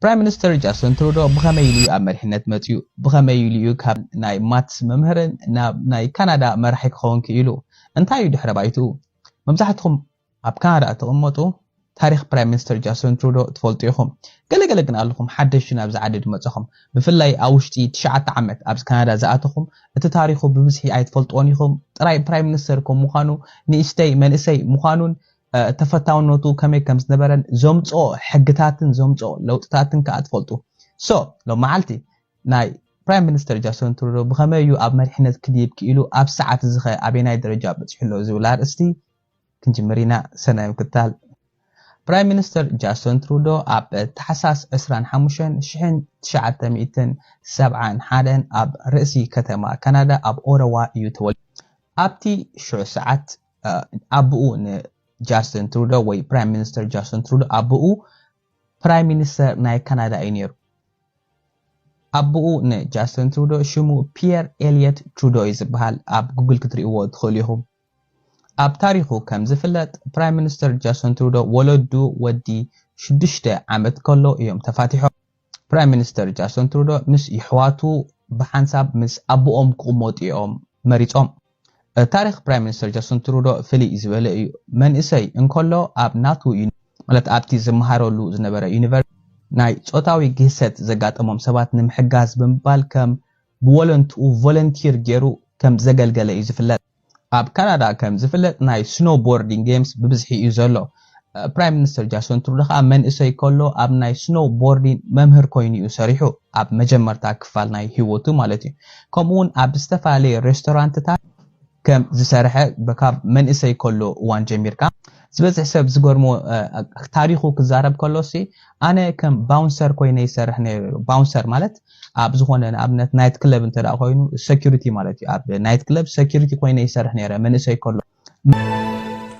Prime Minister Justin Trudeau ብኸመይ ኢሉ እዩ ኣብ መሪሕነት መፂኡ? ብኸመይ ኢሉ እዩ ካብ ናይ ማትስ መምህርን ናብ ናይ ካናዳ መራሒ ክኸውን ክኢሉ? እንታይ እዩ ድሕረ ባይትኡ? መብዛሕትኹም ኣብ ካናዳ እትቕመጡ ታሪኽ Prime Minister Justin Trudeau ትፈልጡ ኢኹም። ገለገለ ግን ኣለኹም ሓደሽቲ ናብዚ ዓዲ ዝመፀኹም። ብፍላይ ኣብ ውሽጢ ትሽዓተ ዓመት ኣብዚ ካናዳ ዝኣተኹም እቲ ታሪኹ ብብዝሒ ኣይትፈልጥዎን ኢኹም። ጥራይ Prime Minister ከም ምዃኑ ንእሽተይ መንእሰይ ምዃኑን ተፈታውነቱ ከመይ ከም ዝነበረን ዘምፅኦ ሕግታትን ዘምፅኦ ለውጥታትን ከዓ ትፈልጡ። So ሎም መዓልቲ ናይ Prime Minister Justin Trudeau ብኸመይ እዩ ኣብ መሪሕነት ክድይብ ክኢሉ? ኣብ ሰዓት እዚ ኸ ኣበየናይ ደረጃ በፂሑ ኣሎ ዝብል ኣርእስቲ ክንጅምር ኢና። ሰናይ ምክታል። Prime Minister Justin Trudeau ኣብ ታሕሳስ ዕስራን ሓሙሽተን ሽሕን ትሽዓተ ሚእትን ሰብዓን ሓደን ኣብ ርእሲ ከተማ ካናዳ ኣብ ኦረዋ እዩ ተወሊዱ። ኣብቲ ሽዑ ሰዓት ኣቦኡ ን Justin Trudeau ወይ Prime Minister Justin Trudeau ኣቦኡ Prime Minister ናይ ካናዳ እዩ ነይሩ። ኣቦኡ ን Justin Trudeau ሽሙ Pierre Elliott Trudeau እዩ ዝበሃል። ኣብ ጉግል ክትርእይዎ ትኽእሉ ኢኹም። ኣብ ታሪኹ ከም ዝፍለጥ Prime Minister Justin Trudeau ወለዱ ወዲ ሽዱሽተ ዓመት ከሎ እዮም ተፋቲሖም። Prime Minister Justin Trudeau ምስ ይሕዋቱ ብሓንሳብ ምስ ኣቦኦም ክቕመጡ እዮም መሪጾም። ታሪኽ Prime Minister Justin Trudeau ፍልይ ዝበለ እዩ። መንእሰይ እንከሎ ኣብ ናቱ ማለት ኣብቲ ዝመሃረሉ ዝነበረ ዩኒቨርሲቲ ናይ ጾታዊ ግህሰት ዘጋጠሞም ሰባት ንምሕጋዝ ብምባል ከም ብወለንትኡ ቮለንቲር ገይሩ ከም ዘገልገለ እዩ ዝፍለጥ። ኣብ ካናዳ ከም ዝፍለጥ ናይ ስኖውቦርዲንግ ጌምስ ብብዝሒ እዩ ዘሎ። Prime Minister Justin Trudeau ከዓ መንእሰይ ከሎ ኣብ ናይ ስኖውቦርዲንግ መምህር ኮይኑ እዩ ሰሪሑ ኣብ መጀመርታ ክፋል ናይ ህይወቱ ማለት እዩ። ከምኡ እውን ኣብ ዝተፈላለየ ሬስቶራንትታት ከም ዝሰርሐ ካብ መንእሰይ ከሎ እዋን ጀሚርካ ዝበዝሕ ሰብ ዝገርሞ ታሪኹ ክዛረብ ከሎ ሲ ኣነ ከም bouncer ኮይነ ይሰርሕ ነይረ። Bouncer ማለት ኣብ ዝኾነ ንኣብነት ናይት ክለብ እንተ ኮይኑ security ማለት እዩ። ኣብ ናይት ክለብ security ኮይነ ይሰርሕ ነይረ መንእሰይ ከሎ።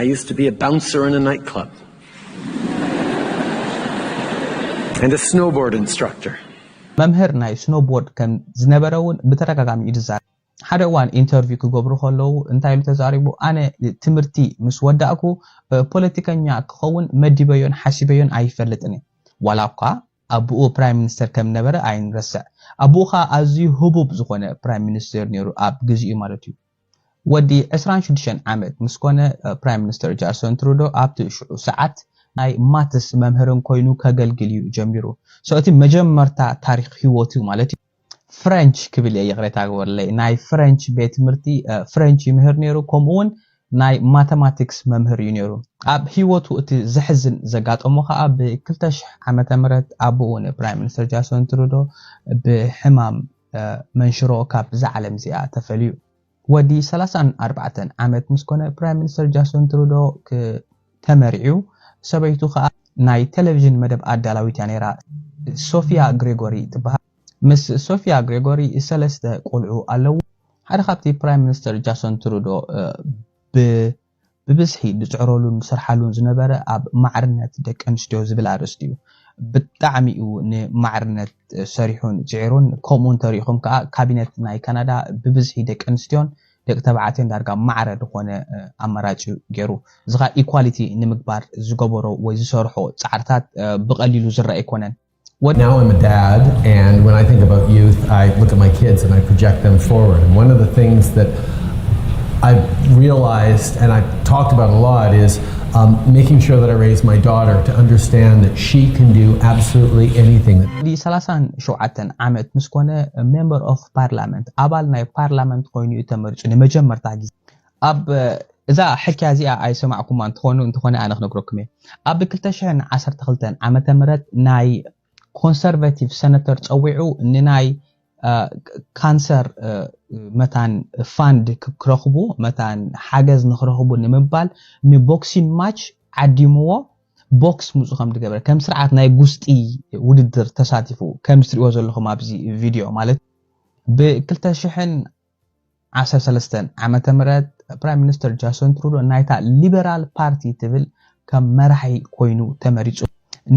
I used to be a bouncer in a nightclub and a snowboard instructor. መምህር ናይ ስኖውቦርድ ከም ዝነበረ እውን ብተደጋጋሚ እዩ ዝዛረብ። ሓደ እዋን ኢንተርቪው ክገብሩ ከለዉ እንታይ ኢሉ ተዛሪቡ? ኣነ ትምህርቲ ምስ ወዳእኩ ፖለቲከኛ ክኸውን መዲበዮን ሓሲበዮን ኣይፈልጥን እየ። ዋላ እኳ ኣቦኡ ፕራይም ሚኒስተር ከም ነበረ ኣይንረስዕ። ኣቦኡ ኸኣ ኣዝዩ ህቡብ ዝኾነ ፕራይም ሚኒስተር ነይሩ ኣብ ግዚኡ ማለት እዩ። ወዲ ዕስራን ሽዱሽተን ዓመት ምስ ኮነ ፕራይም ሚኒስተር ጃስቶን ትሩዶ ኣብቲ ሽዑ ሰዓት ናይ ማትስ መምህርን ኮይኑ ከገልግል እዩ ጀሚሩ። So እቲ መጀመርታ ታሪኽ ህይወቱ ማለት እዩ። ፍረንች ክብል እየ ይቕሬታ ግበርለይ። ናይ ፍረንች ቤት ትምህርቲ ፍረንች ይምህር ነይሩ። ከምኡ እውን ናይ ማተማቲክስ መምህር እዩ ነይሩ። ኣብ ህይወቱ እቲ ዘሕዝን ዘጋጠሞ ከዓ ብ ክልተ ሽሕ ዓመተ ምህረት ኣቦኡ ንፕራይም ሚኒስተር ጃስቶን ትሩዶ ብሕማም መንሽሮ ካብዛ ዓለም እዚኣ ተፈልዩ። ወዲ ሰላሳን ኣርባዕተን ዓመት ምስ ኮነ ፕራይም ሚኒስተር ጃስቶን ትሩዶ ተመሪዑ። ሰበይቱ ከዓ ናይ ቴሌቪዥን መደብ ኣዳላዊት እያ ነይራ። ሶፊያ ግሬጎሪ ትበሃል። ምስ ሶፊያ ግሬጎሪ ሰለስተ ቆልዑ ኣለዉ። ሓደ ካብቲ ፕራይም ሚኒስተር ጃስቶን ትሩዶ ብብዝሒ ዝፅዕረሉን ዝሰርሓሉን ዝነበረ ኣብ ማዕርነት ደቂ ኣንስትዮ ዝብል ኣርእስቲ እዩ። ብጣዕሚ እዩ ንማዕርነት ሰሪሑን ፅዒሩን። ከምኡ እንተሪኢኹም ከዓ ካቢነት ናይ ካናዳ ብብዝሒ ደቂ ኣንስትዮን ደቂ ተባዕትዮን ዳርጋ ማዕረ ዝኾነ ኣማራጭ እዩ ገይሩ። እዚ ከዓ ኢኳሊቲ ንምግባር ዝገበሮ ወይ ዝሰርሖ ፃዕርታት ብቐሊሉ ዝረአ ኣይኮነን። Now I'm a dad, and when I think about youth, I look at my kids and I project them forward. And one of the things that I've realized and I've talked about a lot is um, making sure that I raise my daughter to understand that she can do absolutely anything. ወዲ ሰላሳን ሸውዓተን ዓመት ምስ ኮነ ሜምበር ኦፍ ፓርላመንት ኣባል ናይ ፓርላመንት ኮይኑ እዩ ተመሪፁ ንመጀመርታ ግዜ። ኣብ እዛ ሕክያ እዚኣ ኣይሰማዕኩማ እንትኾኑ እንተኾነ ኣነ ክነግረኩም እየ። ኣብ ክልተ ሽሕን ዓሰርተ ክልተን ዓመተ ምህረት ናይ ኮንሰርቫቲቭ ሰነተር ፀዊዑ ንናይ ካንሰር መታን ፋንድ ክረኽቡ መታን ሓገዝ ንክረኽቡ ንምባል ንቦክሲን ማች ዓዲምዎ። ቦክስ ምፁ ከም ዝገበረ ከም ስርዓት ናይ ጉስጢ ውድድር ተሳቲፉ ከም ዝትሪእዎ ዘለኹም ኣብዚ ቪድዮ ማለት ብክልተ ሽሕን ዓሰርተ ሰለስተን ዓመተ ምህረት ፕራይም ሚኒስተር ጃስቶን ትሩዶ ናይታ ሊበራል ፓርቲ ትብል ከም መራሒ ኮይኑ ተመሪፁ።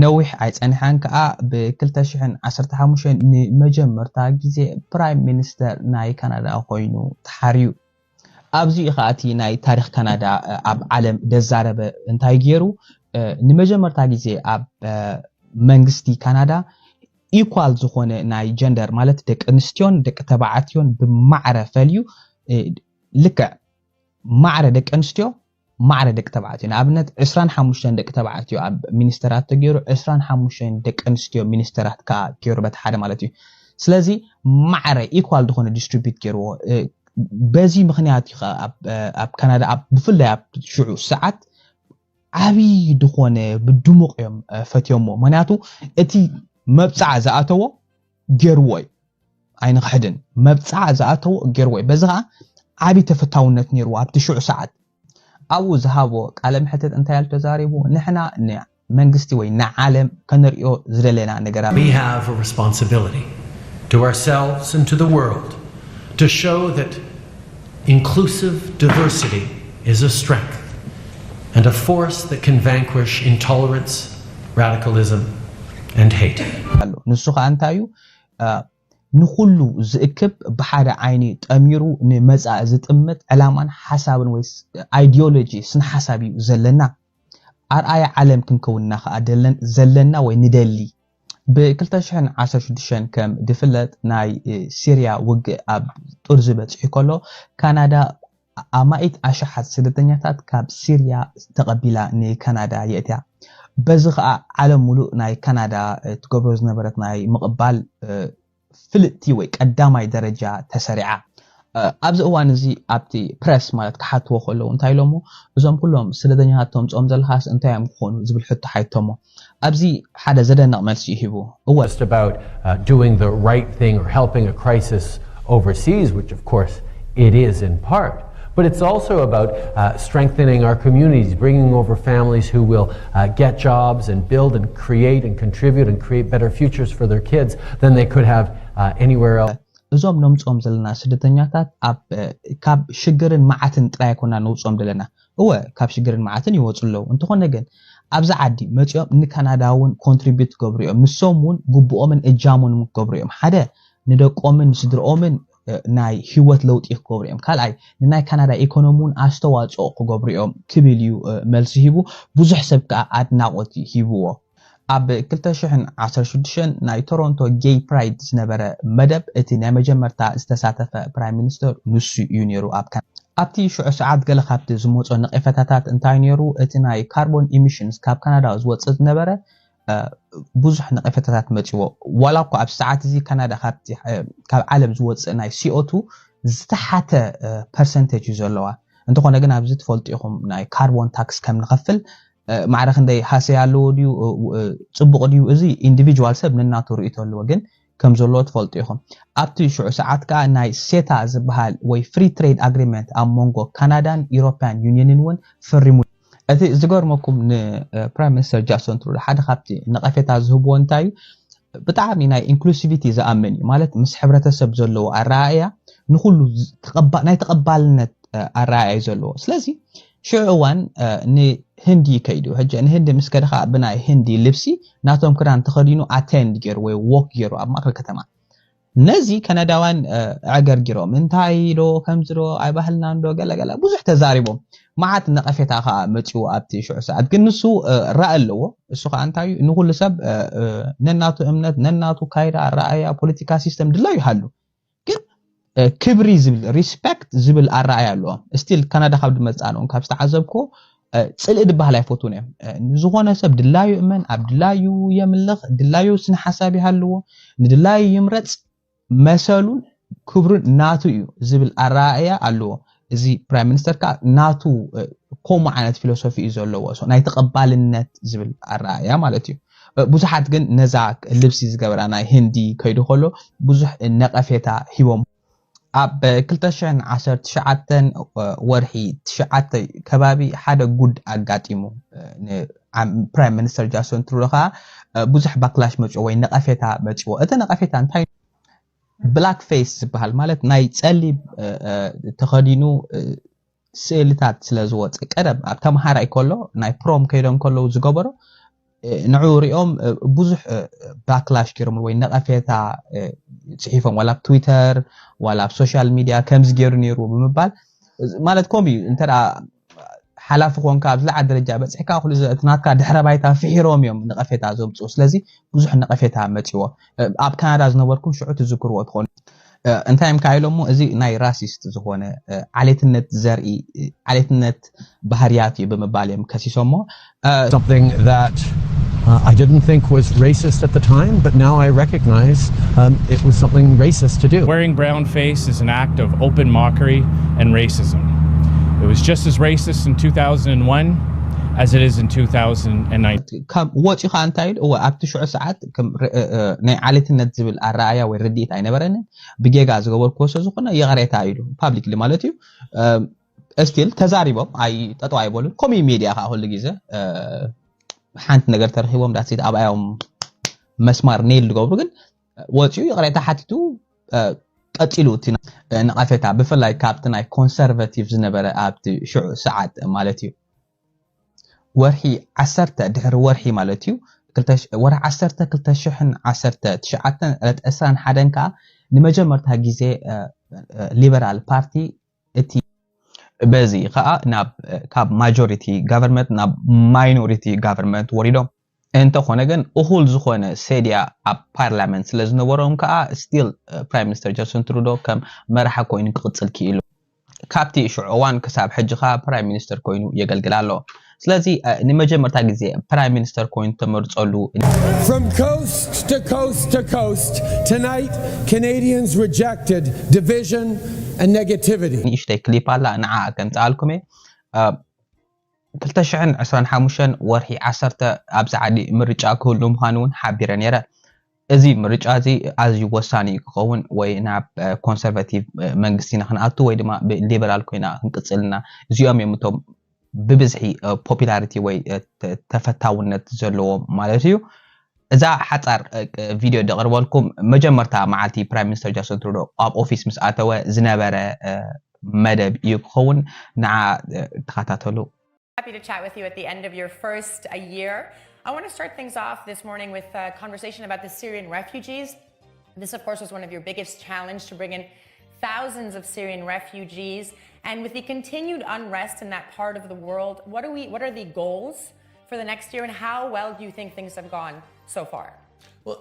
ነዊሕ ኣይፀንሐን ከዓ ብ ክልተ ሽሕን ዓሰርተ ሓሙሽተን ንመጀመርታ ግዜ ፕራይም ሚኒስተር ናይ ካናዳ ኮይኑ ተሓርዩ። ኣብዚ እዩ ከዓ እቲ ናይ ታሪክ ካናዳ ኣብ ዓለም ደዛረበ እንታይ ገይሩ ንመጀመርታ ግዜ ኣብ መንግስቲ ካናዳ ኢኳል ዝኾነ ናይ ጀንደር ማለት ደቂ ኣንስትዮን ደቂ ተባዕትዮን ብማዕረ ፈልዩ ልክዕ ማዕረ ደቂ ኣንስትዮ ማዕረ ደቂ ተባዕትዮ ንኣብነት ዕስራን ሓሙሽተን ደቂ ተባዕትዮ ኣብ ሚኒስተራት ተገይሩ ዕስራን ሓሙሽተን ደቂ ኣንስትዮ ሚኒስተራት ከዓ ገይሩ በቲ ሓደ ማለት እዩ። ስለዚ ማዕረ ኢኳል ዝኾነ ዲስትሪቢዩት ገይርዎ። በዚ ምክንያት እዩ ከዓ ኣብ ካናዳ ብፍላይ ኣብ ሽዑ ሰዓት ዓብዪ ዝኾነ ብድሙቕ እዮም ፈትዮሞ። ምክንያቱ እቲ መብፃዕ ዝኣተዎ ገይርዎ እዩ። ኣይንኽሕድን መብፃዕ ዝኣተዎ ገይርዎ እዩ። በዚ ከዓ ዓብዪ ተፈታውነት ነይርዎ ኣብቲ ሽዑ ሰዓት። ኣብኡ ዝሃቦ ቃለ መሕትት እንታይ ኢሉ ተዛሪቡ? ንሕና ንመንግስቲ ወይ ንዓለም ከነርእዮ ዝደለና ነገር ኣሎ። We have a responsibility to ourselves and to the world to show that inclusive diversity is a strength and a force that can vanquish intolerance, radicalism, and hate. ኣሎ። ንሱ ከዓ እንታይ እዩ? ንኹሉ ዝእክብ ብሓደ ዓይኒ ጠሚሩ ንመጻኢ ዝጥምት ዕላማን ሓሳብን ወይ ኣይዲዮሎጂ ስነ ሓሳብ እዩ ዘለና። ኣርኣያ ዓለም ክንከውን ኢና ከዓ ዘለና ወይ ንደሊ። ብ2016 ከም ዝፍለጥ ናይ ሲርያ ውግእ ኣብ ጥርዚ በፂሑ ከሎ ካናዳ ኣማኢት ኣሽሓት ስደተኛታት ካብ ሲርያ ተቐቢላ ንካናዳ የእትያ። በዚ ከዓ ዓለም ሙሉእ ናይ ካናዳ ትገብሮ ዝነበረት ናይ ምቕባል ፍልጥቲ ወይ ቀዳማይ ደረጃ ተሰሪዓ። ኣብዚ እዋን እዚ ኣብቲ ፕረስ ማለት ክሓትዎ ከለዉ እንታይ ኢሎሞ? እዞም ኩሎም ስደተኛታት ተምፅኦም ዘለኻስ እንታይ እዮም ክኾኑ ዝብል ሕቶ ሓይቶሞ። ኣብዚ ሓደ ዘደንቕ መልሲ እዩ ሂቡ። እወ just about uh, doing the right thing or helping a crisis overseas, which of course it is in part. But it's also about uh, strengthening our communities, bringing over families who will uh, get jobs and build and create and contribute and create better futures for their kids than they could have uh, anywhere else. እዞም ነምፅኦም ዘለና ስደተኛታት ኣብ ካብ ሽግርን መዓትን ጥራይ ኮና ነውፅኦም ዘለና። እወ ካብ ሽግርን መዓትን ይወፁ ኣለዉ። እንተኾነ ግን ኣብዚ ዓዲ መፂኦም ንካናዳ እውን ኮንትሪቢዩት ክገብሩ እዮም። ንሶም እውን ግቡኦምን እጃሞምን ክገብሩ እዮም። ሓደ ንደቆምን ንስድርኦምን ናይ ህይወት ለውጢ ክገብሩ እዮም። ካልኣይ ንናይ ካናዳ ኢኮኖሚ እውን ኣስተዋፅኦ ክገብሩ እዮም ክብል እዩ መልሲ ሂቡ። ብዙሕ ሰብ ከዓ ኣድናቆት ሂብዎ። ኣብ 2016 ናይ ቶሮንቶ ጌይ ፕራይድ ዝነበረ መደብ እቲ ናይ መጀመርታ ዝተሳተፈ ፕራይም ሚኒስተር ንሱ እዩ ነይሩ። ኣብ ካናዳ ኣብቲ ሽዑ ሰዓት ገለ ካብቲ ዝመፆ ነቐፈታታት እንታይ ነይሩ? እቲ ናይ ካርቦን ኢሚሽንስ ካብ ካናዳ ዝወፅእ ዝነበረ ብዙሕ ነቐፈታታት መፂዎ። ዋላ እኳ ኣብዚ ሰዓት እዚ ካናዳ ካብ ዓለም ዝወፅእ ናይ ሲኦቱ ዝተሓተ ፐርሰንቴጅ እዩ ዘለዋ። እንተኾነ ግን ኣብዚ ትፈልጡ ኢኹም ናይ ካርቦን ታክስ ከም ንኸፍል ማዕረ ክንደይ ሃሰያ ኣለዎ ድዩ ፅቡቕ ድዩ? እዚ ኢንዲቪጁዋል ሰብ ነናቱ ርእይቶ ኣለዎ። ግን ከም ዘለዎ ትፈልጡ ኢኹም። ኣብቲ ሽዑ ሰዓት ከዓ ናይ ሴታ ዝበሃል ወይ ፍሪ ትሬድ ኣግሪመንት ኣብ መንጎ ካናዳን ኢሮፓያን ዩኒየንን እውን ፈሪሙ። እቲ ዝገርመኩም ንፕራይም ሚኒስተር ጃስቶን ትሩዶ ሓደ ካብቲ ነቐፌታ ዝህብዎ እንታይ እዩ? ብጣዕሚ ናይ ኢንክሉሲቪቲ ዝኣምን እዩ። ማለት ምስ ሕብረተሰብ ዘለዎ ኣረኣእያ ንኹሉ ናይ ተቐባልነት ኣረኣእያ እዩ ዘለዎ። ስለዚ ሽዑ እዋን ንህንዲ ከይዱ ሕጂ ንህንዲ ምስ ከደ ከዓ ብናይ ህንዲ ልብሲ ናቶም ክዳን ተኸዲኑ ኣቴንድ ገይሩ ወይ ዎክ ገይሩ ኣብ ማእከል ከተማ ነዚ ከነዳውያን ኣዕገርጊሮም እንታይ ዶ ከምዚ ዶ ኣይባህልናን ዶ ገለገለ ብዙሕ ተዛሪቦም። መዓት ነቐፌታ ከዓ መፂኡ ኣብቲ ሽዑ ሰዓት ግን ንሱ ራእ ኣለዎ። እሱ ከዓ እንታይ እዩ ንኩሉ ሰብ ነናቱ እምነት ነናቱ ካይዳ ኣረኣያ ፖለቲካ ሲስተም ድላዩ ይሃሉ ግን ክብሪ ዝብል ሪስፐክት ዝብል ኣረኣያ ኣለዎም። ስቲል ካናዳ ካብ ድመፃ ነውን ካብ ዝተዓዘብኮ ፅልኢ ድበሃል ኣይፈትውን እዮም። ንዝኾነ ሰብ ድላዩ እመን ኣብ ድላዩ የምልኽ ድላዩ ስነ ሓሳብ ይሃልዎ ንድላዩ ይምረፅ መሰሉን ክብሩን ናቱ እዩ ዝብል ኣረኣእያ ኣለዎ። እዚ ፕራይም ሚኒስተር ከዓ ናቱ ከምኡ ዓይነት ፊሎሶፊ እዩ ዘለዎ ናይ ተቐባልነት ዝብል ኣረኣእያ ማለት እዩ። ብዙሓት ግን ነዛ ልብሲ ዝገበራ ናይ ህንዲ ከይዱ ከሎ ብዙሕ ነቐፌታ ሂቦም። ኣብ 2019 ወርሒ ትሽዓተ ከባቢ ሓደ ጉድ ኣጋጢሙ ፕራይም ሚኒስተር ጃስቶን ትሩዶ ከዓ ብዙሕ ባክላሽ መፅኦ ወይ ነቐፌታ መፅዎ። እቲ ነቐፌታ እንታይ ብላክ ፌስ ዝበሃል ማለት ናይ ፀሊም ተኸዲኑ ስእልታት ስለ ዝወፀ ቀደም ኣብ ተምሃራይ ከሎ ናይ ፕሮም ከይዶም ከለዉ ዝገበሮ ንዑ ሪኦም ብዙሕ ባክላሽ ገይሮም ወይ ነቐፌታ ፅሒፎም ዋላ ኣብ ትዊተር ዋላ ኣብ ሶሻል ሚድያ ከምዚ ገይሩ ነይሩ ብምባል ማለት ከምኡ እዩ እንተ ሓላፊ ኮንካ ኣብ ዝለዓለ ደረጃ በፅሕካ ኩሉ እዚ እቲ ናትካ ድሕረ ባይታ ፍሒሮም እዮም ነቐፌታ ዘምፅኡ። ስለዚ ብዙሕ ነቐፌታ መፂዎ። ኣብ ካናዳ ዝነበርኩም ሽዑ ትዝክርዎ ትኾኑ። እንታይ እዮም ከ ኢሎሞ? እዚ ናይ ራሲስት ዝኾነ ዓሌትነት ዘርኢ ዓሌትነት ባህርያት እዩ ብምባል እዮም ከሲሶሞ። Something that uh, I didn't think was racist at the time, but now I recognize um, it was something racist to do. Wearing brown face is an act of open mockery and racism. It was just as racist in two thousand one as it is in two thousand nine. ወፂኻ እንታይ ኢሉ? እወ ኣብቲ ሽዑ ሰዓት ናይ ዓሌትነት ዝብል ኣረኣያ ወይ ርድኢት ኣይነበረንን። ብጌጋ ዝገበርክዎ ስለ ዝኾነ ይቕሬታ ኢሉ ፓብሊክሊ ማለት እዩ። ስቲል ተዛሪቦም ኣይ ጠጠው ኣይበሉን። ኮሚ ሚድያ ከዓ ኩሉ ግዜ ሓንቲ ነገር ተረኪቦም ዳሴት ኣብኣዮም መስማር ኔል ዝገብሩ ግን ወፂኡ ይቕሬታ ሓቲቱ ቀፂሉ እቲ ነቐፌታ ብፍላይ ካብቲ ናይ ኮንሰርቫቲቭ ዝነበረ ኣብቲ ሽዑ ሰዓት ማለት እዩ። ወርሒ ዓሰርተ ድሕሪ ወርሒ ማለት እዩ። ወርሒ ዓሰርተ ክልተ ሽሕን ዓሰርተ ትሽዓተን ዕለት ዕስራን ሓደን ከዓ ንመጀመርታ ግዜ ሊበራል ፓርቲ እቲ በዚ ከዓ ናብ ካብ ማጆሪቲ ጋቨርንመንት ናብ ማይኖሪቲ ጋቨርንመንት ወሪዶም። እንተኾነ ግን እኹል ዝኾነ ሴድያ ኣብ ፓርላመንት ስለ ዝነበሮም ከዓ ስቲል ፕራይም ሚኒስተር ጃስቲን ትሩዶ ከም መራሒ ኮይኑ ክቕፅል ክኢሉ። ካብቲ ሽዑ እዋን ክሳብ ሕጂ ከዓ ፕራይም ሚኒስተር ኮይኑ የገልግል ኣሎ። ስለዚ ንመጀመርታ ግዜ ፕራይም ሚኒስተር ኮይኑ ተመርፀሉ። From coast to coast to coast, tonight Canadians rejected division and negativity. ንእሽተይ ክሊፕ ኣላ ንዓ ከምፀኣልኩም እየ። ክልተ ሽሕን ዕስራን ሓሙሽተን ወርሒ ዓሰርተ ኣብዚ ዓዲ ምርጫ ክህሉ ምዃኑ እውን ሓቢረ ነይረ። እዚ ምርጫ እዚ ኣዝዩ ወሳኒ እዩ ክኸውን ወይ ናብ ኮንሰርቫቲቭ መንግስቲ ኢና ክንኣቱ ወይ ድማ ብሊበራል ኮይና ክንቅፅል ኢና። እዚኦም እዮም እቶም ብብዝሒ ፖፒላሪቲ ወይ ተፈታውነት ዘለዎም ማለት እዩ። እዛ ሓፃር ቪድዮ ደቕርበልኩም መጀመርታ መዓልቲ ፕራይም ሚኒስተር ጃስቲን ትሩዶ ኣብ ኦፊስ ምስ ኣተወ ዝነበረ መደብ እዩ ክኸውን። ንዓ ተኸታተሉ። Happy to chat with you at the end of your first a year. I want to start things off this morning with a conversation about the Syrian refugees. This, of course, was one of your biggest challenge to bring in thousands of Syrian refugees. And with the continued unrest in that part of the world, what, do we, what are the goals for the next year and how well do you think things have gone so far? Well,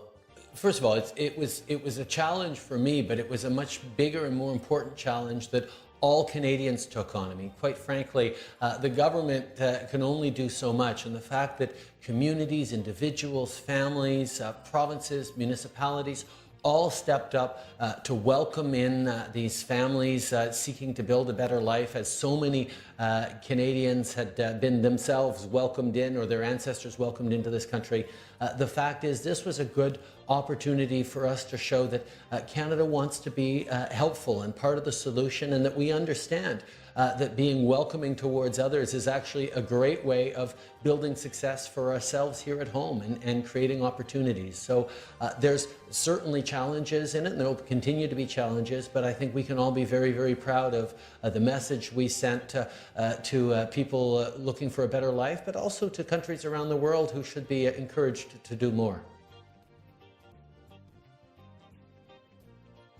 first of all, it's, it was it was a challenge for me, but it was a much bigger and more important challenge that all Canadians took on. I mean, quite frankly, uh, the government uh, can only do so much, and the fact that communities, individuals, families, uh, provinces, municipalities all stepped up uh, to welcome in uh, these families uh, seeking to build a better life, as so many uh, Canadians had uh, been themselves welcomed in or their ancestors welcomed into this country. Uh, the fact is, this was a good opportunity for us to show that uh, Canada wants to be uh, helpful and part of the solution, and that we understand uh, that being welcoming towards others is actually a great way of building success for ourselves here at home and, and creating opportunities. So uh, there's certainly challenges in it, and there will continue to be challenges, but I think we can all be very, very proud of uh, the message we sent uh, uh, to uh, people uh, looking for a better life, but also to countries around the world who should be encouraged to do more.